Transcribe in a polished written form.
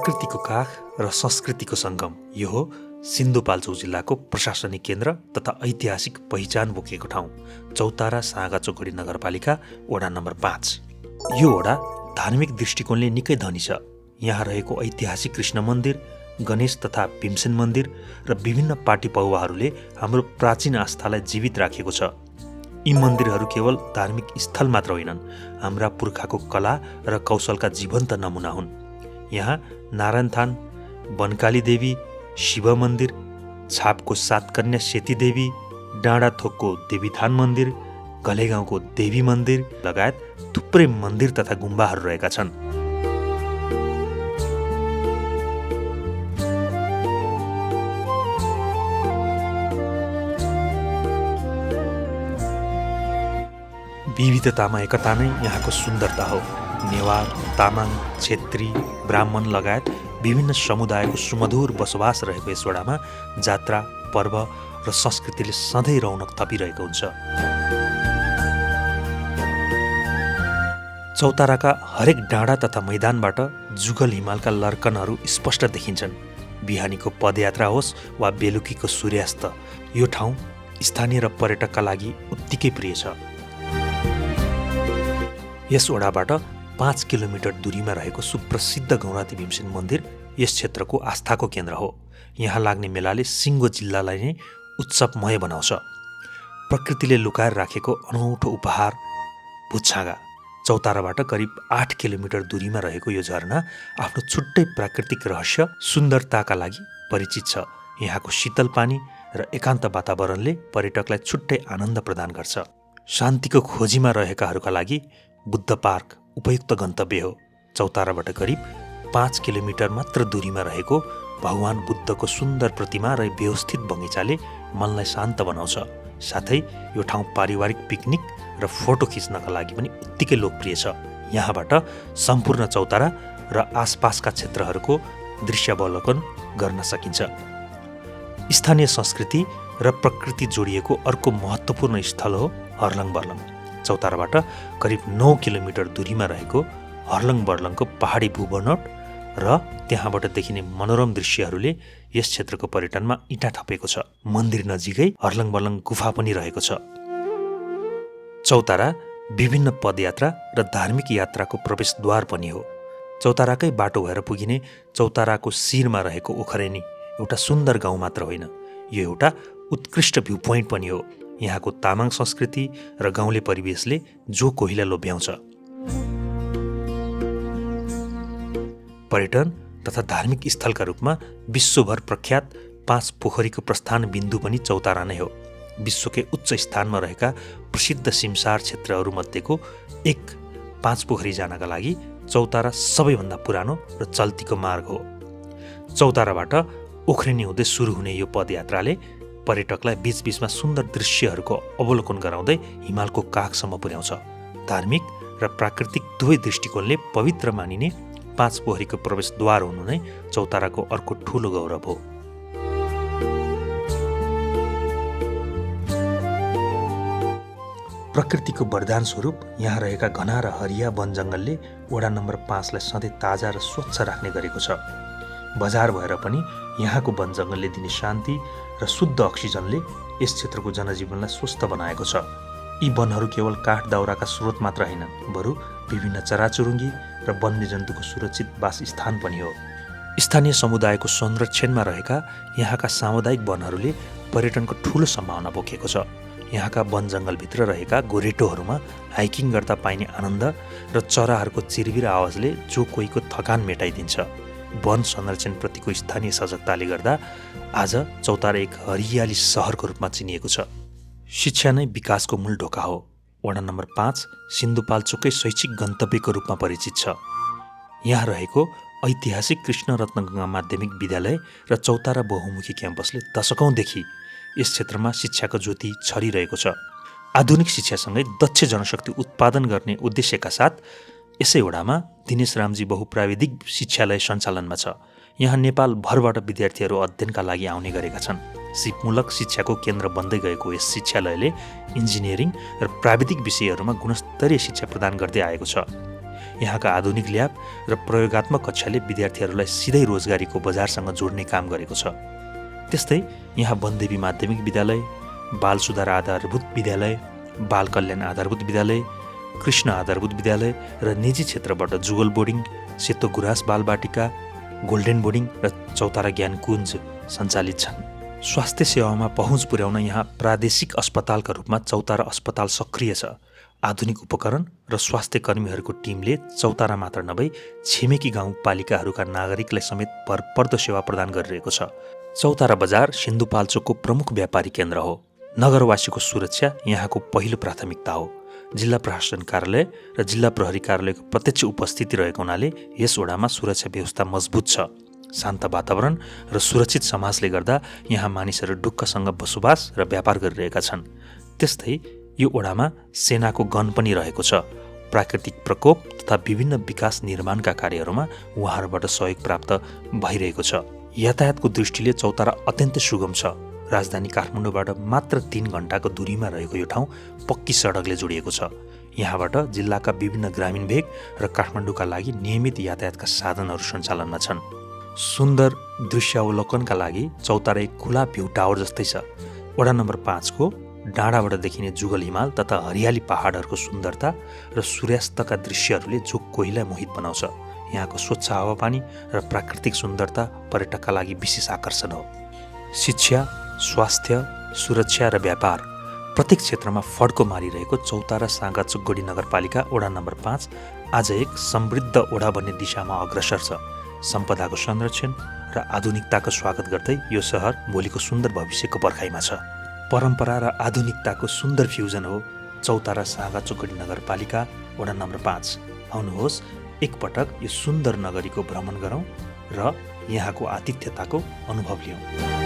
प्रकृतिको काख र संस्कृतिको सङ्गम यो हो सिन्धुपाल्चोक जिल्लाको प्रशासनिक केन्द्र तथा ऐतिहासिक पहिचान बोकेको ठाउँ चौतारा साँगाचोकडी नगरपालिका वडा नम्बर 5। यो वडा धार्मिक दृष्टिकोणले निकै धनी छ। यहाँ रहेको ऐतिहासिक कृष्ण मन्दिर, गणेश तथा भीमसेन मन्दिर र विभिन्न पार्टी पौवाहरूले हाम्रो प्राचीन आस्थालाई जीवित राखेको छ। यी मन्दिरहरू केवल धार्मिक स्थल मात्र होइनन्, हाम्रा पुर्खाको कला र कौशलका जीवन्त नमुना हुन्। यहाँ नारायणथान, बनकाली देवी, शिव मन्दिर, छापको सातकन्या सेती देवी, डाँडाथोकको देवीथान मन्दिर, घलेगाउँको देवी मन्दिर लगायत थुप्रै मन्दिर तथा गुम्बाहरू रहेका छन्। विविधतामा एकता नै यहाँको सुन्दरता हो। नेवार, तामाङ, छेत्री, ब्राह्मण लगायत विभिन्न समुदायको सुमधुर बसोबास रहेको यस वडामा जात्रा, पर्व र संस्कृतिले सधैँ रौनक थपिरहेको हुन्छ। चौताराका हरेक डाँडा तथा मैदानबाट जुगल हिमालका लर्कनहरू स्पष्ट देखिन्छन्। बिहानीको पदयात्रा होस् वा बेलुकीको सूर्यास्त, यो ठाउँ स्थानीय र पर्यटकका लागि उत्तिकै प्रिय छ। यस वडाबाट 5 किलोमिटर दूरीमा रहेको सुप्रसिद्ध गौराती भीमसेन मन्दिर यस क्षेत्रको आस्थाको केन्द्र हो। यहाँ लाग्ने मेलाले सिङ्गो जिल्लालाई नै उत्सवमय बनाउँछ। प्रकृतिले लुकाएर राखेको अनौठो उपहार भुत्छागा। चौताराबाट करिब 8 किलोमिटर दूरीमा रहेको यो झरना आफ्नो छुट्टै प्राकृतिक रहस्य सुन्दरताका लागि परिचित छ। यहाँको शीतल पानी र एकान्त वातावरणले पर्यटकलाई छुट्टै आनन्द प्रदान गर्छ। शान्तिको खोजीमा रहेकाहरूका लागि बुद्ध पार्क उपयुक्त गन्तव्य हो। चौताराबाट करिब 5 किलोमिटर मात्र दूरीमा रहेको भगवान बुद्धको सुन्दर प्रतिमा र व्यवस्थित बगैँचाले मनलाई शान्त बनाउँछ। साथै यो ठाउँ पारिवारिक पिकनिक र फोटो खिच्नका लागि पनि उत्तिकै लोकप्रिय छ। यहाँबाट सम्पूर्ण चौतारा र आसपासका क्षेत्रहरूको दृश्यावलोकन गर्न सकिन्छ। स्थानीय संस्कृति र प्रकृति जोडिएको अर्को महत्त्वपूर्ण स्थल हो हर्लङ बर्लङ। चौताराबाट करिब 9 किलोमिटर दूरीमा रहेको हर्लङ बर्लङको पहाडी भूबनोट र त्यहाँबाट देखिने मनोरम दृश्यहरूले यस क्षेत्रको पर्यटनमा इँटा थपेको छ। मन्दिर नजिकै हर्लङ बर्लङ गुफा पनि रहेको छ। चौतारा विभिन्न पदयात्रा र धार्मिक यात्राको प्रवेशद्वार पनि हो। चौताराकै बाटो भएर पुगिने चौताराको शिरमा रहेको ओखरेनी एउटा सुन्दर गाउँ मात्र होइन, यो एउटा उत्कृष्ट भ्यू पोइन्ट पनि हो। यहाँको तामाङ संस्कृति र गाउँले परिवेशले जो कोहीलाई लोभ्याउँछ। पर्यटन तथा धार्मिक स्थलका रूपमा विश्वभर प्रख्यात 5 पोखरीको प्रस्थान बिन्दु पनि चौतारा नै हो। विश्वकै उच्च स्थानमा रहेका प्रसिद्ध सिमसार क्षेत्रहरूमध्येको एक 5 पोखरी जानका लागि चौतारा सबैभन्दा पुरानो र चल्तीको मार्ग हो। चौताराबाट ओखरेनी हुँदै सुरु हुने यो पदयात्राले पर्यटकलाई बीचबीचमा सुन्दर दृश्यहरूको अवलोकन गराउँदै हिमालको काखसम्म पुर्याउँछ। धार्मिक र प्राकृतिक दुवै दृष्टिकोणले पवित्र मानिने 5 पोखरीको प्रवेशद्वार हुनु नै चौताराको अर्को ठूलो गौरव हो। प्रकृतिको वरदान स्वरूप यहाँ रहेका घना र हरिया वन जङ्गलले वडा नम्बर 5 लाई सधैँ ताजा र स्वच्छ राख्ने गरेको छ। बजार भएर पनि यहाँको वन जङ्गलले दिने शान्ति र शुद्ध अक्सिजनले यस क्षेत्रको जनजीवनलाई स्वस्थ बनाएको छ। यी वनहरू केवल काठ दाउराका स्रोत मात्र होइनन्, बरु विभिन्न चराचुरुङ्गी र वन्यजन्तुको सुरक्षित वासस्थान पनि हो। स्थानीय समुदायको संरक्षणमा रहेका यहाँका सामुदायिक वनहरूले पर्यटनको ठूलो सम्भावना बोकेको छ। यहाँका वन जङ्गलभित्र रहेका गोरेटोहरूमा हाइकिङ गर्दा पाइने आनन्द र चराहरूको चिरबिर आवाजले जो कोहीको थकान मेटाइदिन्छ। वन संरक्षणप्रतिको स्थानीय सजगताले गर्दा आज चौतारा एक हरियाली सहरको रूपमा चिनिएको छ। शिक्षा नै विकासको मूल ढोका हो। वडा नम्बर 5 सिन्धुपाल्चोकै शैक्षिक गन्तव्यको रूपमा परिचित छ। यहाँ रहेको ऐतिहासिक कृष्णरत्न गङ्गा माध्यमिक विद्यालय र चौतारा बहुमुखी क्याम्पसले दशकौँदेखि यस क्षेत्रमा शिक्षाको ज्योति छरिरहेको छ। आधुनिक शिक्षासँगै दक्ष जनशक्ति उत्पादन गर्ने उद्देश्यका साथ यसै वडामा दिनेश रामजी बहुप्राविधिक शिक्षालय सञ्चालनमा छ। यहाँ नेपाल भरबाट विद्यार्थीहरू अध्ययनका लागि आउने गरेका छन्। सिपमूलक शिक्षाको केन्द्र बन्दै गएको यस शिक्षालयले इन्जिनियरिङ र प्राविधिक विषयहरूमा गुणस्तरीय शिक्षा प्रदान गर्दै आएको छ। यहाँका आधुनिक ल्याब र प्रयोगात्मक कक्षाले विद्यार्थीहरूलाई सिधै रोजगारीको बजारसँग जोड्ने काम गरेको छ। त्यस्तै यहाँ वनदेवी माध्यमिक विद्यालय, बाल सुधार आधारभूत विद्यालय, बाल कल्याण आधारभूत विद्यालय, कृष्ण आधारभूत विद्यालय र निजी क्षेत्रबाट जुगल बोर्डिङ, सेतो गुराँस बालबाटिका, गोल्डेन बोर्डिङ र चौतारा ज्ञान कुञ्ज सञ्चालित छन्। स्वास्थ्य सेवामा पहुँच पुर्याउन यहाँ प्रादेशिक अस्पतालका रूपमा चौतारा अस्पताल सक्रिय छ। आधुनिक उपकरण र स्वास्थ्य कर्मीहरूको टिमले चौतारा मात्र नभई छिमेकी गाउँपालिकाहरूका नागरिकलाई समेत भरपर्दो सेवा प्रदान गरिरहेको छ। चौतारा बजार सिन्धुपाल्चोकको प्रमुख व्यापारी केन्द्र हो। नगरवासीको सुरक्षा यहाँको पहिलो प्राथमिकता हो। जिल्ला प्रशासन कार्यालय र जिल्ला प्रहरी कार्यालयको प्रत्यक्ष उपस्थिति रहेको हुनाले यस वडामा सुरक्षा व्यवस्था मजबुत छ। शान्त वातावरण र सुरक्षित समाजले गर्दा यहाँ मानिसहरू ढुक्कसँग बसोबास र व्यापार गरिरहेका छन्। त्यस्तै यो वडामा सेनाको गन पनि रहेको छ। प्राकृतिक प्रकोप तथा विभिन्न विकास निर्माणका कार्यहरूमा उहाँहरूबाट सहयोग प्राप्त भइरहेको छ। यातायातको दृष्टिले चौतारा अत्यन्तै सुगम छ। राजधानी काठमाडौँबाट मात्र 3 घण्टाको दूरीमा रहेको यो ठाउँ पक्की सडकले जोडिएको छ। यहाँबाट जिल्लाका विभिन्न ग्रामीण भेग र काठमाडौँका लागि नियमित यातायातका साधनहरू सञ्चालनमा छन्। सुन्दर दृश्यावलोकनका लागि चौतारा एक खुला भ्यू टावर जस्तै छ। वडा नम्बर 5 को डाँडाबाट देखिने जुगल हिमाल तथा हरियाली पहाडहरूको सुन्दरता र सूर्यास्तका दृश्यहरूले जो कोहीलाई मोहित बनाउँछ। यहाँको स्वच्छ हावापानी र प्राकृतिक सुन्दरता पर्यटकका लागि विशेष आकर्षण हो। शिक्षा, स्वास्थ्य, सुरक्षा र व्यापार प्रत्येक क्षेत्रमा फड्को मारिरहेको चौतारा साँगाचोकगढी नगरपालिका वडा नम्बर 5 आज एक समृद्ध वडा बन्ने दिशामा अग्रसर छ। सम्पदाको संरक्षण र आधुनिकताको स्वागत गर्दै यो सहर भोलिको सुन्दर भविष्यको पर्खाइमा छ। परम्परा र आधुनिकताको सुन्दर फ्युजन हो चौतारा साँगाचोकगढी नगरपालिका वडा नम्बर 5। आउनुहोस् एकपटक यो सुन्दर नगरीको भ्रमण गरौँ र यहाँको आतिथ्यताको अनुभव लियौँ।